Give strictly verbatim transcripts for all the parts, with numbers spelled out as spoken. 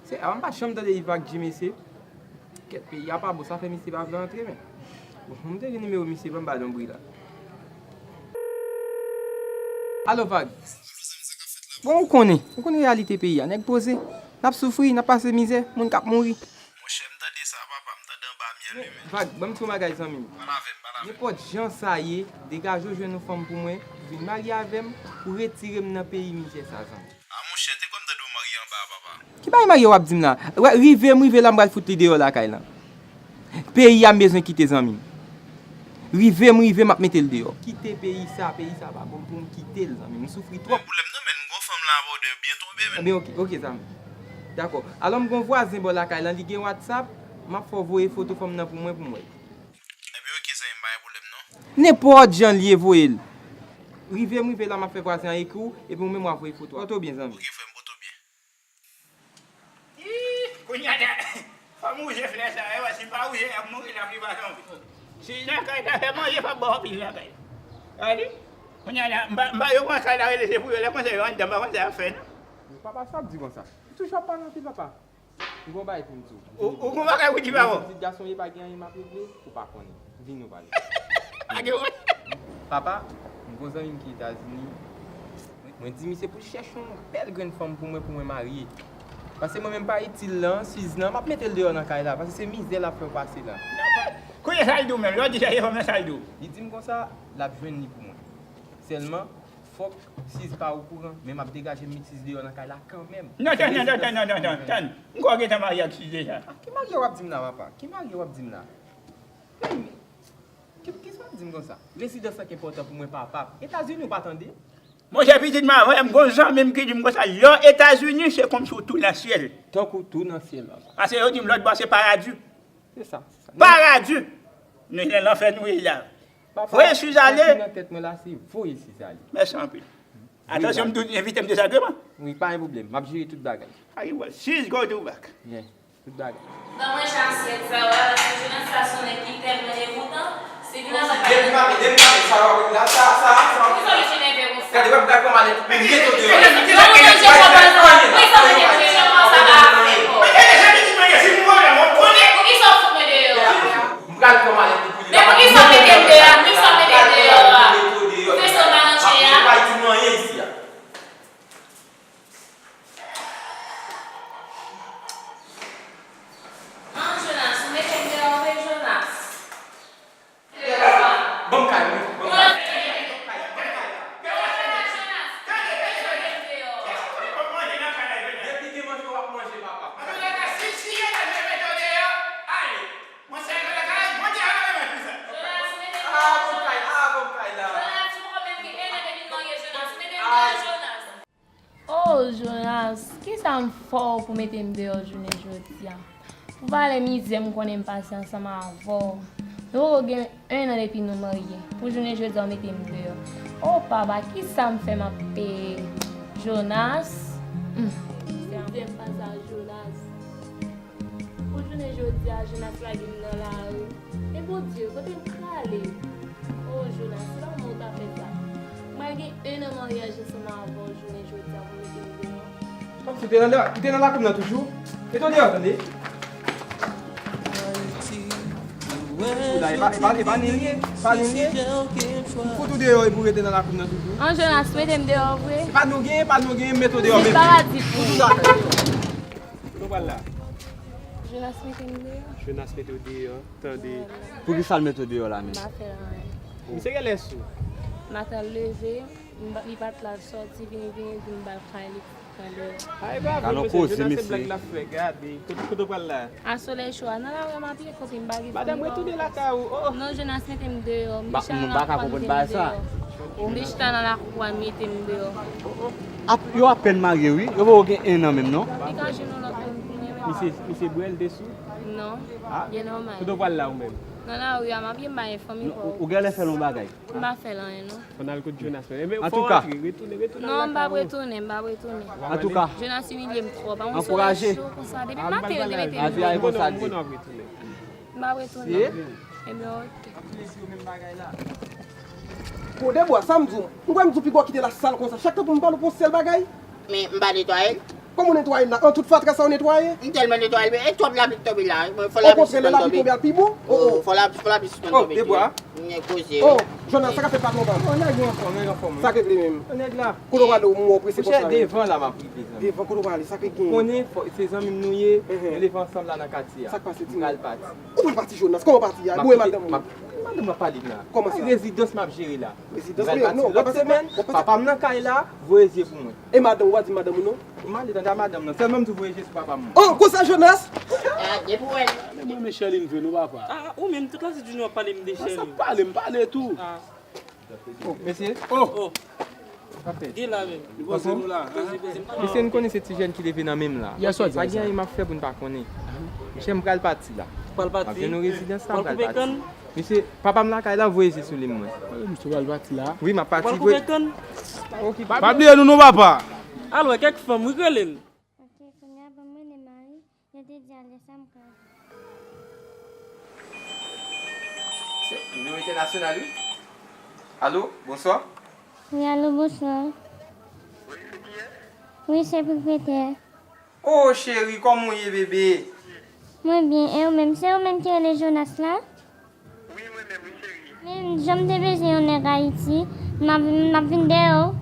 Se, a, m pa janm tande Iva ak G, mesye. Kèt, peyi a pa bon, sa fè misye pa vle antre, men. Bon, m te gen nimewo misye, ban m ba l yon bri la. Alo, Vag. Bon, ou konnen, ou konnen reyalite peyi a. Nèg poze, n ap soufri, n ap pase mizè, moun k ap mouri. Monchè, m tande sa, papa, m tande anba myèl wi, men. Vag, ban m di w yon bagay, zanmi m. Pale avè m, pale avè m. Nenpòt jan sa ye, degaje w jwenn yon fanm pou mwen, pou vin marye avè m, pou retire m nan peyi mizè sa, zanmi. A, monchè, te kwè m tande w marye anba a, papa. Ki bagay marye w ap di m la? Wè, rive m rive la, m pral fout li deyò lakay lan. Peyi a m bezwen kite, zanmi m. Rive m rive, m ap mete l deyò. Kite peyi sa, peyi sa pa bon pou m kite l, zanmi m. M soufri twòp. Pwoblèm nan, men m gon fanm la, brother, byen tonbe, men. Ebyen, oke, oke, zanmi. Dakò. Alò, m gon vwazen bò lakay lan, li gen WhatsApp, m ap fè w voye foto fanm nan pou mwen, pou m wè. Ebyen, oke, zanmi m, pa gen pwoblèm, non. Nenpòt jan l ye, voye l. Rive m rive la, m ap fè vwazen an ekri w, epi ou menm w a voye foto. Pòte w byen, zanmi. Oke, frè m, pòte w byen. Ih, kounye a la, fò m wouje flè sa, e wè, si m pa wouje, y ap mouri la, li pa janm. Si lakay la fè manje, fò m ba w anpil lakay la. Gade, kounye a la, m pa, m pa yo pran kay la, rele se pou yo, lè konsa yo anndan, m pa konn sa y ap fè, non. Papa, sa w ap di konsa? Ou toujou ap pale anpil, papa. M gon bagay pou m di w. Ou, ou gon bagay pou di, papa? Pitit gason ye, pa gen anyen m ap regle, ou pa konnen. Vin nou pale. Pa gen pwoblèm. Papa, m gon zanmi m ki Etazini. Mwen di misye pou l chèche yon bèl grenn fanm pou mwen, pou mwen marye. Paske mwen menm pa itil lan, Siz lan, m ap mete l deyò nan kay la, paske se mizè l ap fè w pase la. Kounye a sa l di w menm, lè w di sa, se fanm nan sa l di w? Li di m konsa, l ap jwenn li pou mwen. Sèlman, fòk Siz pa okouran, men m ap degaje m met Siz deyò nan kay la kanmenm. Non, tann, non, non, tann, non, non, non, tann. M kwè w gentan marye ak Siz deja. A, ki marye w ap di m la, papa? Ki marye w ap di m la? Hey, men, ki, kisa w ap di m konsa? Rezidans lan ki enpòtan pou mwen, papa. Etazini, ou pa tande? Monchè, pitit m, avè m, gon zanmi m ki di m konsa, lè w Etazini, se kòmsi w tou nan syèl. Tankou w tou nan syèl, papa. Paske yo di m lòt bò se paradi. Se sa, se sa. Paradi! Nou nan lanfè nou ye la. Papa, voye Siz ale. Sa ki nan tèt mwen la, se voye Siz ale. Mèsi anpil. Atansyon, m tou envite m desagreman. Wi, pa gen pwoblèm. M ap jere tout bagay. Ayi, wè, Siz go to back. Yeah, tout bagay. Ban mwen jan asyèt sa, wè, paske Jonas sa se yon nèg ki tèlman degoutan. Se vin avè bagay. Depi maten, depi maten, sa w ap la, sa, sa, sa. Poukisa w vin enève konsa? Gade, wè, m pral pran malèt, m mete w deyò. Mwen manje chòpal sa, mwen sa mete m deyò, sa pa afè kò. Poukisa w fout mwen deyò? M pral pran malèt li pou li. Men poukisa w mete m deyò? Poukisa w mete m deyò a? Ou vle se w pa ranje a? M pa itil mwen anyen isi a. An, Jonas, ou mete m deyò vre, Jonas. Ban m kay mwen, ban m kay. Depi gen manje, w ap manje, papa. Mwen se lakay, mwen te al nan menm pou sa. Jonas, ou mete m deyò. Ah, bon kay, ah, bon kay la. Jonas, ou poko menm gen en an depi n marye, Jonas. Ou mete m deyò, Jonas. Oh, Jonas, kisa m fè w pou mete m deyò jounen jodi a? Pou valè mizè m konnen m pase ansanm avè w. Nou poko gen en an depi nou marye. Pou jounen jodi a, w mete m deyò. Oh, papa, kisa m fè m ap peye? Jonas. Hmm. Se mizè m pase a, Jonas. Pou jounen jodi a, Jonas lage m nan lari. Men Bondye, kote m prale? Oh, Jonas, se pa mwen ou ta fè sa. Mwen gen en an maryaj ansanm avè w, jounen jodi a, pou mete m deyò. Kòmsi w te nan la, ou te nan lakou m nan toujou? Mete w deyò, tande? Ou la, e pa, e pa, e pa nen li ye, e pa nen li ye. Fout ou deyò epi w rete nan lakou m nan toujou. An, Jonas, mete m deyò vre. E pa nou genyen, pa nou genyen, mete w deyò, men. Paradi pou ou. Fout ou lakay. Kote w pral la? Jonas mete m deyò. Jonas mete w deyò, tande. Poukisa l mete w deyò la menm? M pa fè l anyen. Misye genlè sou. Maten l leve, m pa, li pa t la, l sòti, vini, vini, di m ba l kay, li pran deyò. Ay, pa vre, mesye, Jonas se blag l ap fè, gade. Kote, kote w pral la? A solèy cho a, nan lari a m ap ye, kote m pa gen fanmi pa. Madanm, retounen lakay ou, oh, oh. Non, Jonas mete m deyò. M chita nan lakou a, mete m deyò. M chita nan lakou a, mete m deyò. Ap, yo apèn marye, wi. Yo poko gen en an menm, non? Li ka jwenn yon lòt moun pou mwen menm. Misye, misye bwè l te sou? Non. Ah. Byen nòmal. Kote w pral la ou menm? Nan lari a, m ap ye, m pa gen fanmi pa. Ou, ou genlè fè l yon bagay. M pa fè l anyen, non. Ann al kot Jonas, men. Ebyen, fò w antre, retounen, retounen lakay ou. Non, m p ap retounen, m p ap retounen. Antouka. Jonas imilye m twòp. Ankouraje. Depi maten, li te mete m deyò. M konnen w ap retounen. M p ap retounen. Ebyen, oke. Bon, Debwa, sa m di w? M kwè m di w piga w kite la sal konsa. Chak tan pou m pale w pou yon sèl bagay. Men, m pa netwaye l. Kòman w netwaye l la? An tout fatra sa w netwaye? M tèlman netwaye l, e twòp lapli k tonbe la. Fò lapli sispann tonbe. Okontrè, lè lapli tonbe a pi bon. Oh, fò lapli sispann tonbe. Oh, Debwa. Mwen koze. Oh, Jonas, sa k ap fèt patwon pa m? Oh, nèg la anfòm, nèg anfòm. Sa k regle menm? Oh, nèg la. Kote w prale, w prese konsa? Monchè, devan la m ap rive, zanmi. Devan, kote w prale? Sa k gen? Ou konnen, se zanmi m nou ye, nou leve ansanm la nan katye a. Sa k pase, timoun? M pral pati. Ou pral pati, Jonas? Kòman pati a? Ou e madanm ou? Madanm m ap pale la. Kòman sa? Rezidans m ap jere la. Rezidans, m pral pati lòt semèn. Papa m nan kay la, voye zye pou mwen. E madanm ou, pa di madanm ou non? M ale tande a madanm nan. Sèlman m tou voye je sou papa m. Oh, konsa Jonas? Ah, depi w wè l. Men mwen, men Sherline vre non, papa. Ah, ou menm, tout la se Junior ap pale m de Sherline. Sa pale, m pale tou. Ah. Oh, mesye. Oh. Sa fèt? Gen la menm. Li poze nou la, hein? Mesye, nou konnen se ti jèn ki leve nan men m la. Yèswa, pa gen anyen m ap fè pou n pa konnen. Monchè, m pral pati la. Pral pati? M ap jwenn yon rezidans la, m pral pati. Misye, papa m lakay la, voye je sou li mwen. Misye pral pati la. Wi, m ap pati. Pral koupe kann? Pa bliye nou non, papa. Al wè kèk fanm, wi, k rele l. Ok, kounye a ban m rele Mari, yo te di a lè sa m ka. Se nimewo entènasyonal, wi. Alo, bonswa. Wi, alo, bonswa. Wi, se propriyetè. Oh, cheri, kòman w ye, bebe? Mwen byen, e ou menm? Se ou menm ki rele Jonas la? Wi, mwen menm, wi, cheri. Men, jan m te bezwen yon nèg Ayiti, m ap, m ap vin dèyè w.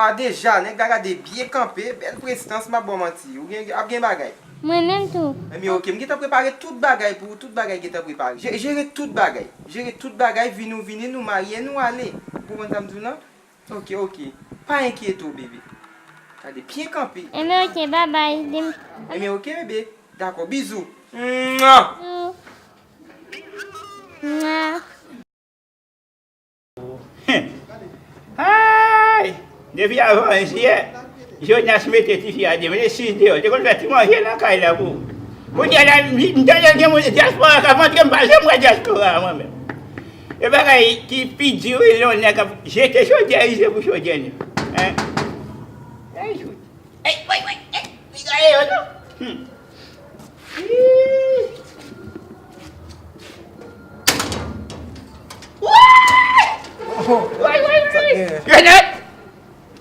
Ah, deja, nèg la gade byen kanpe, bèl prestans, m ap ba w manti. Ou gen, ap gen bagay. Mwen menm tou. Ebyen, ok, m gentan prepare tout bagay pou ou, tout bagay gentan prepare. Je-, jere tout bagay. Jere tout bagay, vini ou vini, nou marye, nou ale. Ou konprann sa m di w lan? Ok, ok. Pa enkyete w, bebe. Gade, byen kanpe. Enben, ok, babay. Dem- Enben, ok, bebe. Dakò, bizou. Mwa! Bizou. Mwa. Ay! Depi avan jiyè, Jonas mete tifi a deyò, mete sis deyò. Te konn fè ti manje nan kay la pou ou. Kounye a la, m tande gen moun dyaspora k ap antre, m pa janm wè dyaspora a mwen menm. E bagay ki pi di wi, lè yon nèg ap jete chodyè, ize pou chodyè nèf. Hein? Ey, ey, ey, ey, li gaye yo, non? Hmm. Ih. Woy! Woy, woy, woy! Grenad!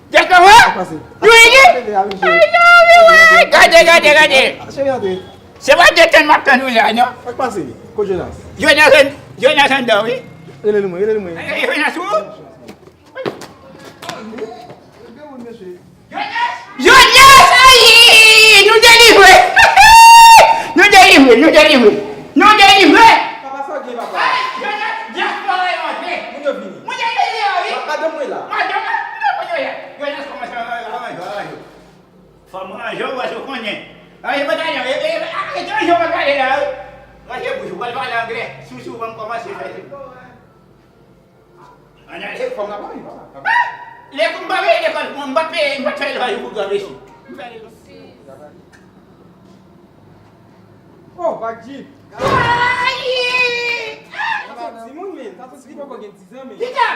Dèkò, hein? Sa k pase? Nou redi? Sa k pase? Ay, ay, ay, ay! Gade, gade, gade! Cheri, antre. Se pa detann m ap tann ou la, non? Sa k pase? Kot Jonas? Jonas, Jonas anndan, wi. Rele li mwen, rele li mwen. Eh, Jonas, ou? Jonas! Jonas! Ayi! Nou delivre! Nou delivre, nou delivre! Nou delivre! Papa, sa w gen, papa? Ay, Jonas, dyaspora yo antre! Moun yo vini. Moun yo vini, wi! Ma-, madanm mwen la. Madanm mwen, moun yo ye. Jonas, kòman sa va? Kòman sa va? Fò m ranje w, paske w konnen. Ranje pantalon, e, e, e, e, ranje w, pral pale la, wi. Ranje bouch ou, pral pale anglè. Sou, sou, ban m kòmanse fè. Ann ale. Fò m la pale, papa. Ah! Lè kou m pa peye lekòl, m pa peye, m pa fè lekòl pou granmesi. M fè lekòl. Oh, Baggy. Ayi! Sa se yon timoun, men. Sa se yon timoun, poko gen diz an, men. Kisa?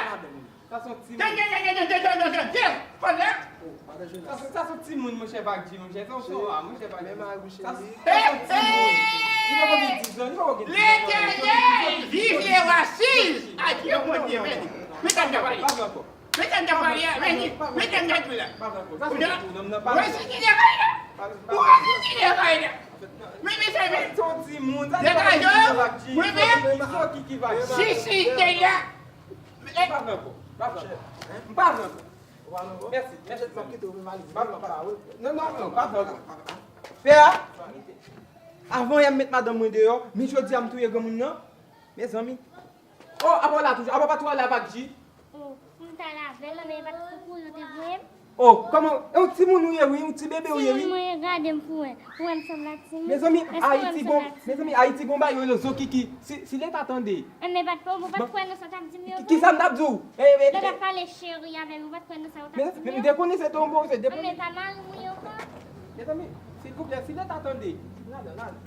Sa se yon timoun. Tande, tande, tande, tande, tande, tande. Sa se, sa se yon timoun, monchè, Baggy, monchè. Sa se yon, monchè, Baggy. Sa se, sa se yon timoun. Li poko gen diz an, li poko gen diz an. Letènèl, viv le roi Siz! Adye, Bondye, men. Mete m nan pale. Mete m nan pale, men, mete m nan djou la. Ou wè si ki de kay la? Ou wè si ki de kay la? Men, men, men. Degaje w. Mwen menm. Si, si, te la. M pa pran ankò. M pa pran ankò. M pa pran ankò. Mèsi, mèsi. M ap kite w, men valiz. M pa pran ankò. Non, non, non, m pa pran ankò. Pè a, avan yè m met madanm mwen deyò, men jodi a m touye granmoun nan. Mezanmi. Oh, apa w la toujou? Apa w pa tou ale avèk Ji? Oh, m t al avè l, men e pa t pou kouri w te voye m. Oh, kòman? E yon timoun ou ye, wi, yon ti bebe ou ye, wi. Timoun mwen ye, gade m pou wè. Ou wè m sanble ak timoun? Mezanmi, Ayiti gon, mezanmi, Ayiti gon bagay yo rele zokiki. Si, si Leta tande. Enben, pa t, ou pa t kwè nan sa w t ap di m yo, non? Kisa m t ap di w? Lè w t ap pale cheri avè m, ou pa t kwè nan sa w t ap di m yo? Men, men, dekonekte tonbo, se dekonekte. Enben, pa mari m wi ankò. Mezanmi, silvouplè, si Leta tande. Nada, nada.